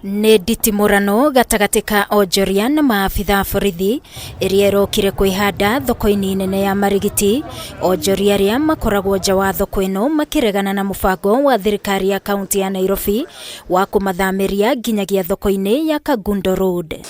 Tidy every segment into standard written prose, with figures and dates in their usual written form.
Nĩ nditimũrano gatagatĩ ka onjoria na maabitha a borithi ĩrĩa ĩrokire kwĩhanda thoko-inĩ nene ya Marigiti. Onjoria arĩa makoragwo nja wa thoko ĩno makĩregana na mũbango wa thirikari ya kaunti ya Nairobi wa kũmathamĩria nginyagia thoko-inĩ ya Kangundo Road.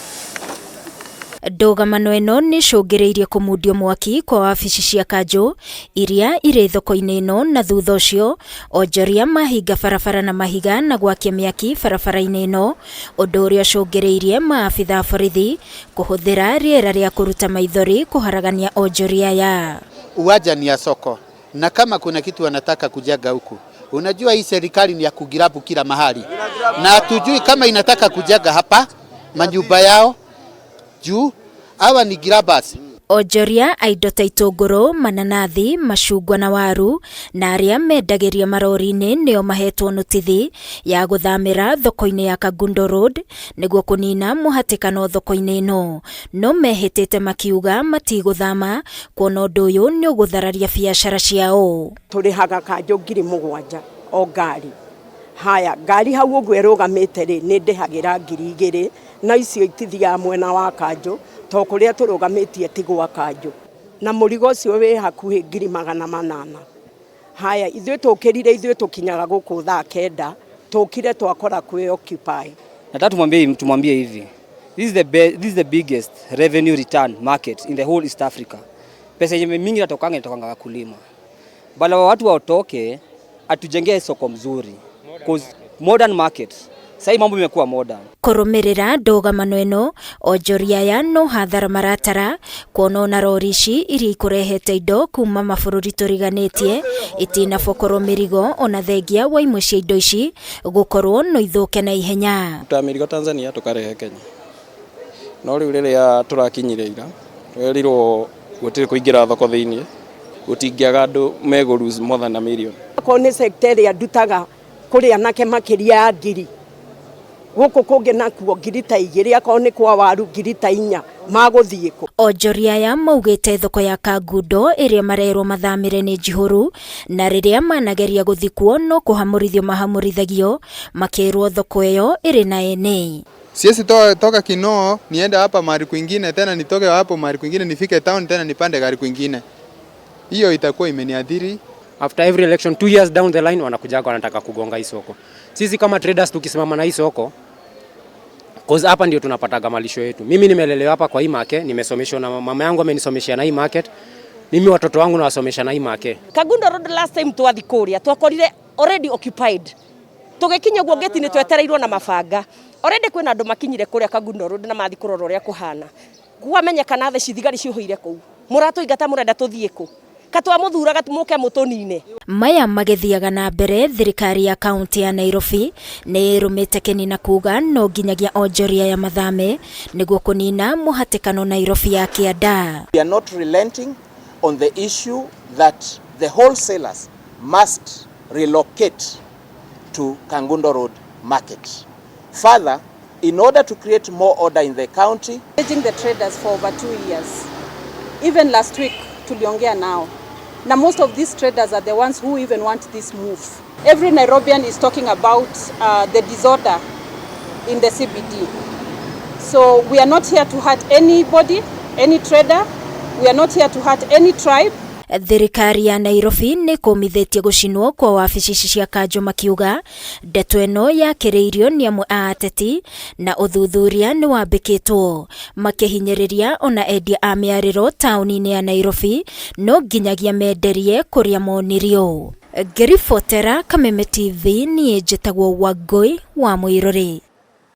Ndũgamano ĩno nĩ ĩcũngĩrĩirie kũmundio mwaki kwa wabici cia kanjũ iria irĩ thoko-inĩ ĩno na thutha ũcio onjoria mahinga barabara na mahiga na gwakia mĩaki barabara-inĩ ĩno, ũndũ ũrĩa ũcũngĩrĩirie maabitha a borithi kũhũthĩra rĩera rĩa kũruta maithori kũharagania onjoria aya. Uwanja ni ya soko na kama kuna kitu wanataka kujenga huku, unajua hii serikali ni ya kugrab kila mahali, na hatujui kama inataka kujenga hapa manyumba yao juu hawa ni grabbers. Onjoria a indo ta itũngũrũ, mananathi, macungwa na waru na arĩa mendagĩria marori-inĩ nĩo mahetwo notithi ya gũthamĩra thoko-inĩ ya Kangundo Road nĩguo kũnina mũhatĩkano thoko-inĩ ĩno. No mehĩtĩte makiuga matigũthama kuona ũndũ ũyũ nĩ ũgũthararia biacara ciao. Tũrĩhaga kanjũ 7,000 o ngari. Haya, ngari hau ũguo ĩrũgamĩte rĩ, nĩ ndĩhagĩra 2,000 na icio itithiaga mwena wa kanjũ to kũrĩa tũrũgamĩtie ti gwa kanjũ. Na mũrigo ũcio wĩ hakuhĩ 800,000. Haya, ithuĩ tũkĩrire, ithuĩ tũkinyaga gũkũ thaa 9, tũkire twakora kwĩ occupy. Nataka tumwambie hivi. This is the biggest revenue return market in the whole East Africa. Pesa yenye mingi inatokanga wakulima. Bala watu watoke atujengee soko mzuri. 'Cause modern market. Sasa mambo imekuwa modern. Kũrũmĩrĩra ndũgamano ĩno, onjoria aya no hathara maratara kuona ona rori ici iria ikũrehete indo kuma mabũrũri tũriganĩtie itinabokorwo mĩrigo ona thengia wa imwe cia indo ici gũkorwo no ithũke na ihenya. Tuta mĩrigo Tanzania tũkarehe Kenya, no rĩu rĩrĩa tũrakinyire ira twerirwo gũtirĩ kũingĩra thoko thĩiniĩ, gũtingĩaga andũ megũ lose more than a million. Akorwo nĩ sector ĩrĩa ndutaga kũrĩ anake makĩria ya 1,000, gũkũ kũngĩ nakuo 2,000, akorwo nĩ kwa waru 4,000, magũthiĩ kũ? Onjoria aya maugĩte thoko ya Kangundo ĩrĩa marerwo mathamĩre nĩ njihũru na rĩrĩa manageria gũthiĩ kuo no kũhamũrithio mahamũrithagio makĩrwo thoko ĩyo ĩrĩ na ene. Siwezi toka Kinoo niende hapa mahali kwingine, tena nitoke hapo mahali kwingine nifike town tena nipande gari kwingine. Hiyo itakuwa imeniathiri. After every election, 2 years down the line, wanakuja wanataka kugonga hii soko. Sisi kama traders tukisimama na hii soko, 'cause hapa ndio tunapataga malisho yetu. Mimi nimelelewa hapa kwa hii market, nimesomeshwa na mama yangu amenisomesha na hii market. Mimi watoto wangu nawasomesha na hii market. Kangundo Road, last time twathi kuria twakorire already occupied. Tugikinya guo gate-inĩ twetereirwo na mabanga. Already kwĩna andũ makinyire kũrĩa Kangundo Road na mathi kũrora ũrĩa kũhana. Kwamenyekana theci thigari ciũhũire kũu. Mũratũingata, mũrenda tũthiĩ kũ? Katwamũthuraga mũke mũtũnine. Maya magĩthiaga na mbere, thirikari ya kaunti ya Nairobi nĩ ĩrũmĩte kĩni na kuga no nginyagia onjoria ya mathame nĩguo kũnina mũhatĩkano Nairobi ya kĩanda. We are not relenting on the issue that the wholesalers must relocate to Kangundo Road Market. Further, in order to create more order in the county, engaging the traders for over 2 years. Even last week tuliongea nao. Na most of these traders are the ones who even want this move. Every Nairobian is talking about the disorder in the CBD. So we are not here to hurt anybody, any trader. We are not here to hurt any tribe. Thirikari ya Nairobi nĩ kũmithĩtie gũcinwo kwa wabici ici cia kanjũ, makiuga ndeto ĩno yakĩrĩirio nĩ amwe a ateti na ũthuthuria nĩ wambĩkĩtwo, makĩhinyĩrĩria ona endia a mĩarĩro taũni-inĩ ya Nairobi no nginyagia menderie kũrĩa monirio. Ngĩribotera Kameme TV, niĩ njĩtagwo Wangũi wa Mũirũrĩ.